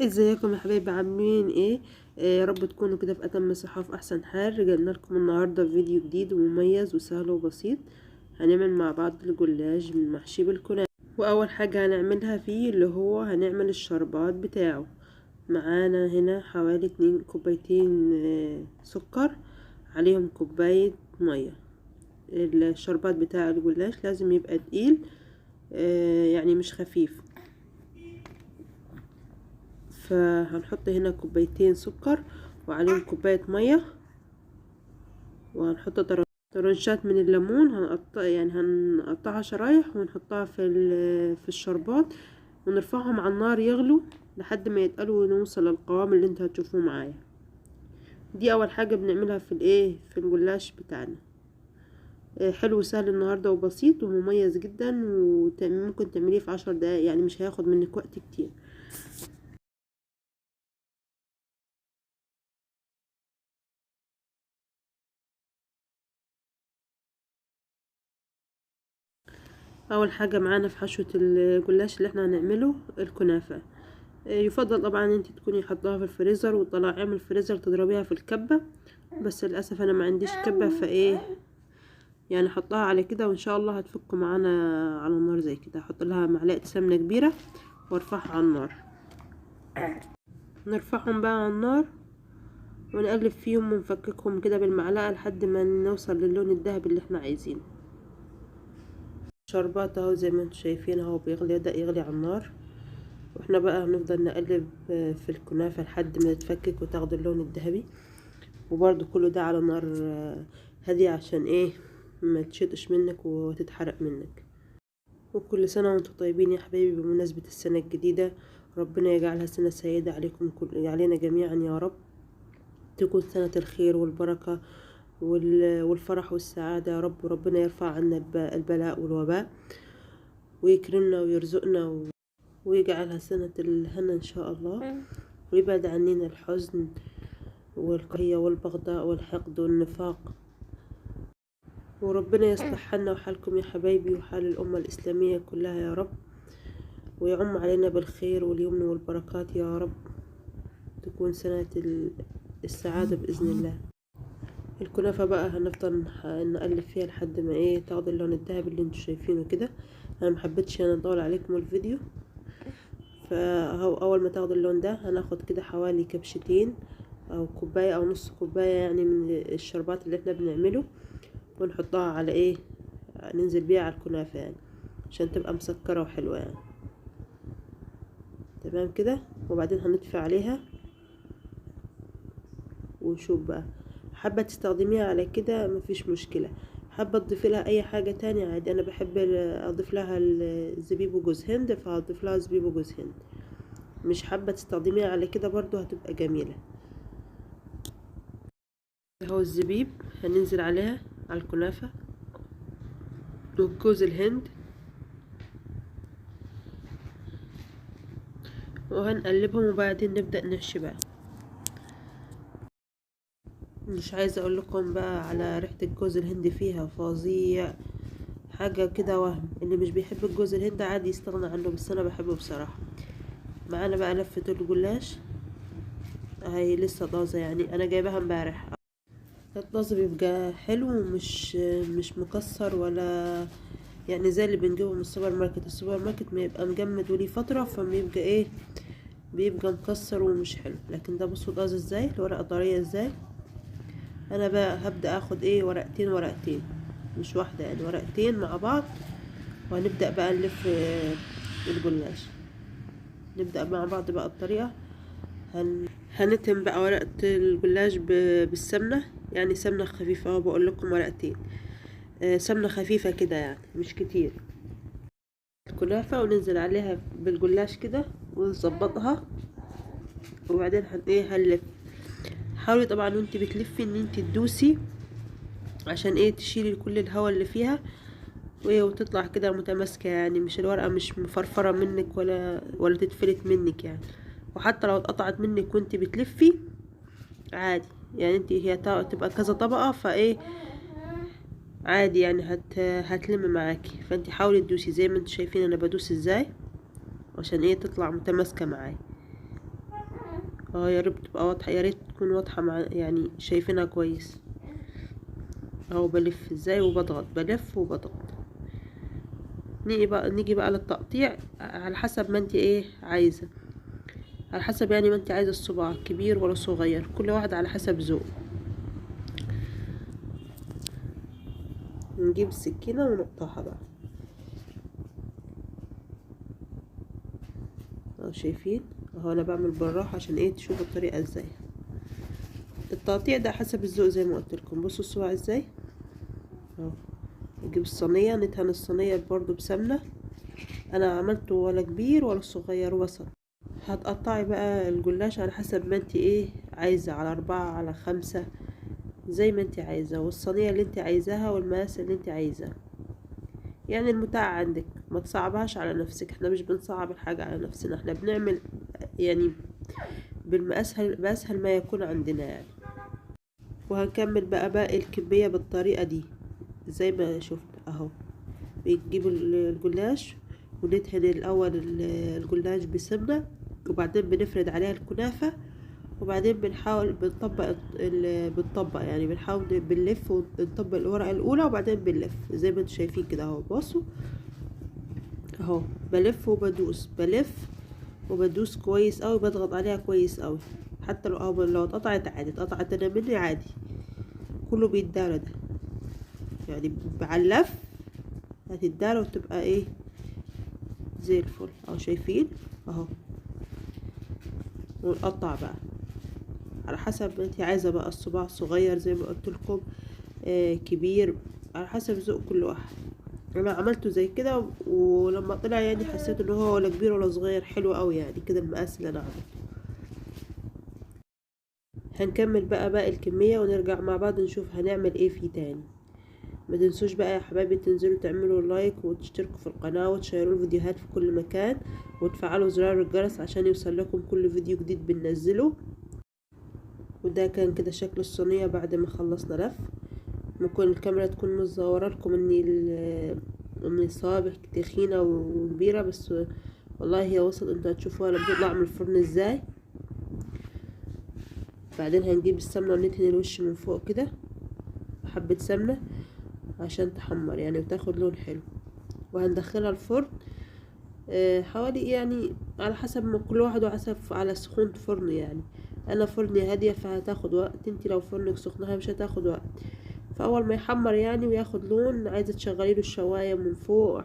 ازيكم يا حبايبي؟ عاملين ايه؟ يا رب تكونوا كده في اتم صحة وفي احسن حال. رجعنا لكم النهارده في فيديو جديد ومميز وسهل وبسيط. هنعمل مع بعض الجلاش المحشي بالكنافه، واول حاجة هنعملها فيه اللي هو هنعمل الشربات بتاعه. معانا هنا حوالي 2 كوبايتين سكر، عليهم كوباية مية. الشربات بتاع الجلاش لازم يبقى تقيل، يعني مش خفيف. فهنحط هنا كوبايتين سكر وعليهم كوباية مية، وهنحط ترنشات من الليمون، هنقطعها شرايح ونحطها في الشربات، ونرفعهم على النار يغلوا لحد ما يتقلوا ونوصل للقوام اللي انتوا هتشوفوه معايا. دي اول حاجة بنعملها في الجلاش بتاعنا. حلو وسهل النهاردة وبسيط ومميز جدا، وممكن تعمليه في 10 دقايق، يعني مش هياخد منك وقت كتير. اول حاجة معانا في حشوة الجلاش اللي احنا هنعمله الكنافة. يفضل طبعا انت تكوني حطاها في الفريزر وطلعيها من الفريزر تضربيها في الكبة، بس للاسف انا ما عنديش كبة، فايه يعني حطها على كده وان شاء الله هتفك معانا على النار زي كده. هحط لها معلقة سمنة كبيرة وارفعها على النار. نرفعهم بقى على النار ونقلب فيهم ونفككهم كده بالمعلقة لحد ما نوصل للون الذهبي اللي احنا عايزينه. شربات اهو زي ما انتم شايفين اهو بيغلي، بدأ يغلي على النار، واحنا بقى هنفضل نقلب في الكنافة لحد ما تتفكك وتاخد اللون الذهبي. وبرده كله ده على نار هادية عشان ما تشدش منك وتتحرق منك. وكل سنة وانتم طيبين يا حبايبي بمناسبة السنة الجديدة، ربنا يجعلها سنة سعيدة عليكم علينا جميعا يا رب، تكون سنة الخير والبركة والفرح والسعادة يا رب، وربنا يرفع عنا البلاء والوباء ويكرمنا ويرزقنا ويجعلها سنة الهنا إن شاء الله، ويبعد عننا الحزن والكراهية والبغضاء والحقد والنفاق، وربنا يصلح حالنا وحالكم يا حبايبي وحال الأمة الإسلامية كلها يا رب، ويعم علينا بالخير واليمن والبركات يا رب، تكون سنة السعادة بإذن الله. الكنافة بقى هنفضل نقلب فيها لحد ما تاخد اللون الذهبي اللي انتوا شايفينه كده. انا محبتش اطول عليكم الفيديو، فهو اول ما تاخد اللون ده هناخد كده حوالي كبشتين او كوباية او نص كوباية من الشربات اللي احنا بنعمله، ونحطها على ننزل بيها على الكنافة عشان تبقى مسكرة وحلوة تمام كده. وبعدين هنطفي عليها ونشوف بقى. حابة تستخدميها على كده مفيش مشكلة، حابة تضيفي لها اي حاجة تانية عادي. انا بحب اضيف لها الزبيب وجوز هند، فهضيف لها زبيب وجوز هند. مش حابة تستخدميها على كده برضو هتبقى جميلة. اهو الزبيب هننزل عليها على الكنافة وجوز الهند، وهنقلبهم وبعدين نبدأ نحشي بقى. مش عايزة اقول لكم بقى على ريحة الجوز الهند فيها فظيع، حاجة كده وهم. اللي مش بيحب الجوز الهند عادي يستغنى عنه، بس انا بحبه بصراحة. معانا بقى لفة الجلاش اهي لسه طازة، انا جايباها امبارح. الطازة بيبقى حلو ومش مش مكسر ولا زي اللي بنجيبه من السوبر ماركت. السوبر ماركت ما يبقى مجمد وليه فترة، فبيبقى بيبقى مكسر ومش حلو. لكن ده بصوا طازة ازاي، الورقة طرية ازاي. انا بقى هبدأ اخد ورقتين ورقتين، مش واحدة ورقتين مع بعض، وهنبدأ بقى نلف الجلاش. نبدأ مع بعض بقى الطريقة. هنتم بقى ورقة الجلاش بالسمنة، سمنة خفيفة اهو، بقول لكم ورقتين، سمنة خفيفة كده مش كتير. الكنافة وننزل عليها بالجلاش كده ونظبطها، وبعدين هنلف. حاولي طبعا وانت بتلفي ان انت تدوسي عشان تشيلي كل الهواء اللي فيها وتطلع كده متماسكة، مش الورقة مش مفرفرة منك ولا تتفلت منك. وحتى لو اتقطعت منك وانت بتلفي عادي، انت هي تبقى كذا طبقة، فايه عادي هتلم معاكي. فانت حاولي تدوسي زي ما انتوا شايفين انا بدوس ازاي عشان تطلع متماسكة معايا. اهو. يا رب تبقى واضحة، يا ريت تكون واضحة مع يعني شايفينها كويس اهو. بلف ازاي وبضغط، بلف وبضغط. نيجي بقى للتقطيع على حسب ما انت ايه عايزه، على حسب يعني ما انت عايزه الصباع كبير ولا صغير، كل واحد على حسب ذوقه. نجيب السكينة ونقطعها بقى اهو. شايفين اهو، انا بعمل بالراحة عشان ايه تشوفوا الطريقة ازاي. التقطيع ده حسب الذوق زي ما قلت لكم. بصوا الصباع ازاي اهو. نجيب الصينية، ندهن الصينية برضو بسمنه. انا عملته ولا كبير ولا صغير، وسط. هتقطعي بقى الجلاش على حسب ما انت ايه عايزه، على 4 على 5 زي ما انت عايزه، والصينيه اللي انت عايزاها والمقاس اللي انت عايزاه، يعني المتاح عندك. ما تصعبهاش على نفسك، احنا مش بنصعب الحاجة على نفسنا، احنا بنعمل يعني بالمأسهل، بأسهل ما يكون عندنا يعني. وهنكمل بقى باقي الكمية بالطريقة دي زي ما شفت اهو. بنجيب الجلاش وندهن الاول الجلاش بسمنه، وبعدين بنفرد عليها الكنافه، وبعدين بنحاول بنطبق بنطبق يعني بنحاول بنلف ونطبق الورقة الاولى، وبعدين بنلف زي ما انتم شايفين كده اهو. بصوا اهو، بلف وبدوس، بلف وبدوس كويس قوي، بضغط عليها كويس قوي، حتى لو اتقطعت عادي، اتقطعت انا مني عادي، كله بيتدارى ده يعني على اللف هتتدارى وتبقى ايه زي الفل اهو. شايفين اهو. ونقطع بقى على حسب ما انت عايزه بقى، الصباع صغير زي ما قلت لكم، كبير، على حسب ذوق كل واحد. انا عملته زي كده، ولما طلع يعني حسيت ان هو ولا كبير ولا صغير، حلو قوي يعني كده المقاس اللي انا عملته. هنكمل بقى باقي الكمية ونرجع مع بعض نشوف هنعمل ايه فيه تاني. ما تنسوش بقى يا حبايبي تنزلوا تعملوا لايك وتشتركوا في القناة وتشيروا الفيديوهات في كل مكان، وتفعلوا زرار الجرس عشان يوصل لكم كل فيديو جديد بننزله. وده كان كده شكل الصينية بعد ما خلصنا لف. ممكن الكاميرا تكون مصوره لكم ان الصوابع تخينة وكبيره، بس والله هي وصلت، انتوا هتشوفوها لما تطلع من الفرن ازاي. بعدين هنجيب السمنة وندهن الوش من فوق كده حبه سمنه عشان تحمر يعني وتاخد لون حلو. وهندخلها الفرن حوالي يعني على حسب ما كل واحد وحسب على سخونة فرنه يعني. انا فرني هادية فهتاخد وقت، انتي لو فرنك سخنها مش هتاخد وقت. فاول ما يحمر يعني وياخد لون، عايزه تشغلي له الشوايه من فوق،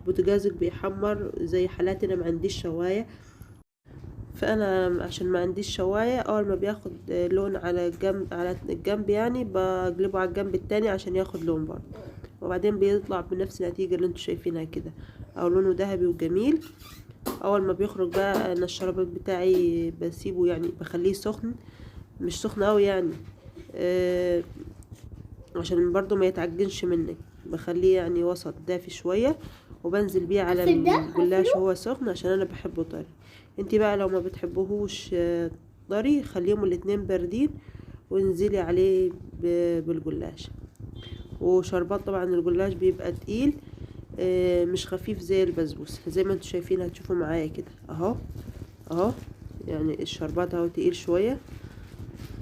بوتجازك بيحمر زي حالاتي انا ما عنديش شوايه، فانا عشان ما عنديش شوايه اول ما بياخد لون على الجنب، على الجنب يعني بقلبه على الجنب التاني عشان ياخد لون برضه، وبعدين بيطلع بنفس النتيجة اللي انتوا شايفينها كده، او لونه ذهبي وجميل. اول ما بيخرج بقى انا الشربات بتاعي بسيبه يعني بخليه سخن، مش سخن قوي يعني، عشان برضو ما يتعجنش منك، بخليه يعني وسط دافي شوية، وبنزل بيه على الجلاش وهو سخن عشان انا بحبه طري. انتي بقى لو ما بتحبوهوش طري خليهم الاتنين باردين وانزلي عليه بالجلاش. وشربات طبعا الجلاش بيبقى تقيل، مش خفيف زي البسبوسه، زي ما انتوا شايفين هتشوفوا معايا كده اهو اهو، يعني الشربات اهو تقيل شوية،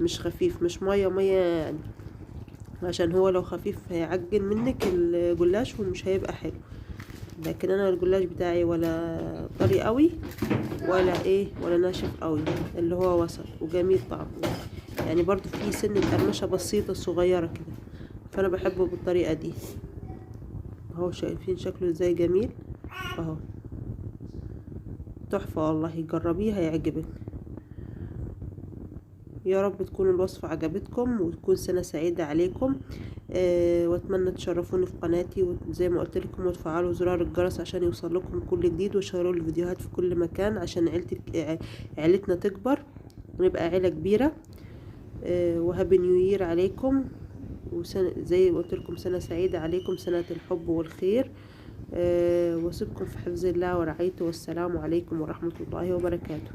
مش خفيف، مش مية مية يعني، عشان هو لو خفيف هيعجن منك الجلاش ومش هيبقى حلو. لكن انا الجلاش بتاعي ولا طري قوي ولا ايه ولا ناشف قوي، اللي هو وسط وجميل طعمه يعني، برضو فيه سنة قرمشة بسيطة صغيرة كده، فانا بحبه بالطريقة دي اهو. شايفين شكله ازاي جميل اهو، تحفة والله، جربيه هيعجبك. يا رب تكون الوصفة عجبتكم وتكون سنة سعيدة عليكم، واتمنى تشرفوني في قناتي، وزي ما قلت لكم وتفعلوا زرار الجرس عشان يوصل لكم كل جديد، وشيروا الفيديوهات في كل مكان عشان عيلتنا تكبر ونبقى عيلة كبيرة. و happy new year عليكم، وسنة زي ما قلت لكم سنة سعيدة عليكم، سنة الحب والخير. واسيبكم في حفظ الله ورعايته، والسلام عليكم ورحمة الله وبركاته.